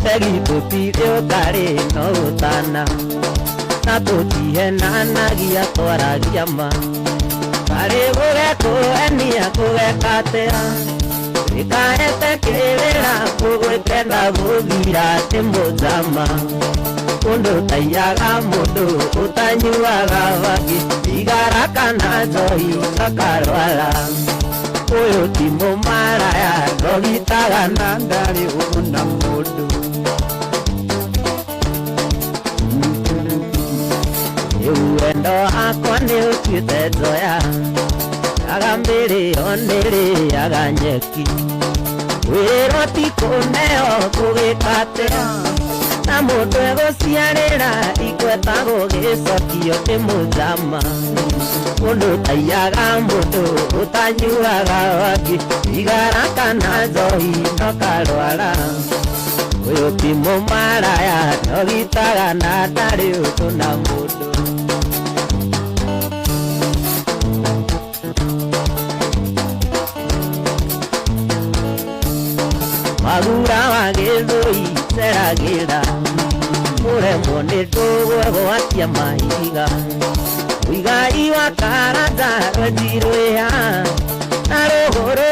Tegi tũtirĩ ũtarĩ no ũtana, na tũtihenanagia twaragia ma. Karĩ gũgekũenia kũgeka atĩa, ĩkaete kĩrĩra kũgwĩkenda gũthira nĩ mũnjama. Mũndũ ũtaiyaga mũndũ ũtanyuaga bangi, thigara kana njohi akarwara. Ũyũ ti mũmaraya ndogitaga na ndarĩ ũthũ na mũndũ. Rĩu wendo wakwa nĩ ũtuĩte njoya, aga mĩrĩo nĩrĩaga nyeki. Wĩrwo ti kũneo kũgĩka atĩa, na mũndũ egũciarĩra igweta gũgĩcokio nĩ mũnjama. Mũndũ ũtaiyaga mũndũ ũtanyuaga bangi, thigara kana njohi no karwara. Ũyũ ti mũmaraya ndogitaga na ndarĩ ũthũ na mũndũ. Magura wa gĩthũi ceragĩra, mũremwo nĩ ndũgũ egwatia mahiga. Ũigai wa karanja rwenjirwĩha, na rũgũrũ